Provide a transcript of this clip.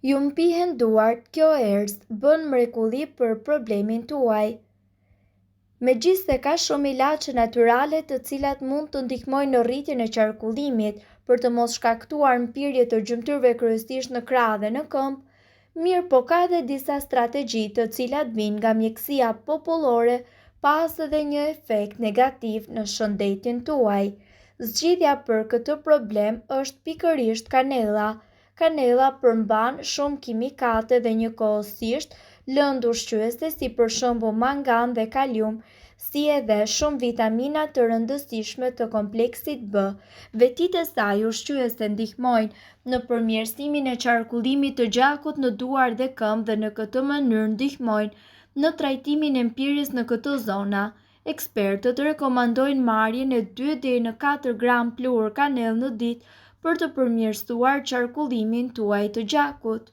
Ju mpihen duart, kjo erëz bën mrekulli për problemin tuaj. Megjithëse ka shumë ilaçe natyrale të cilat mund të ndihmojnë në rritjen e qarkullimit për të mos shkaktuar mpirje të gjymtyrëve kryesisht në krahë dhe në këmbë, mirëpo ka edhe disa strategji të cilat vijnë nga mjekësia popullore pa as edhe një efekt negativ në shëndetin tuaj. Zgjidhja për këtë problem është pikërisht kanella. Kanella përmban shumë kimikate dhe njëkohësisht lëndë ushqyese si për shembull mangan dhe kalium, si edhe shumë vitamina të rëndësishme të kompleksit B. Vetitë e saj ushqyese ndihmojnë në përmirësimin e qarkullimit të gjakut në duar dhe këmbë dhe në këtë mënyrë ndihmojnë në trajtimin e mpirjes në këto zona. Ekspertët rekomandojnë marrjen e dy deri në katër gram pluhur kanellë në ditë për të përmirësuar qarkullimin tuaj të gjakut.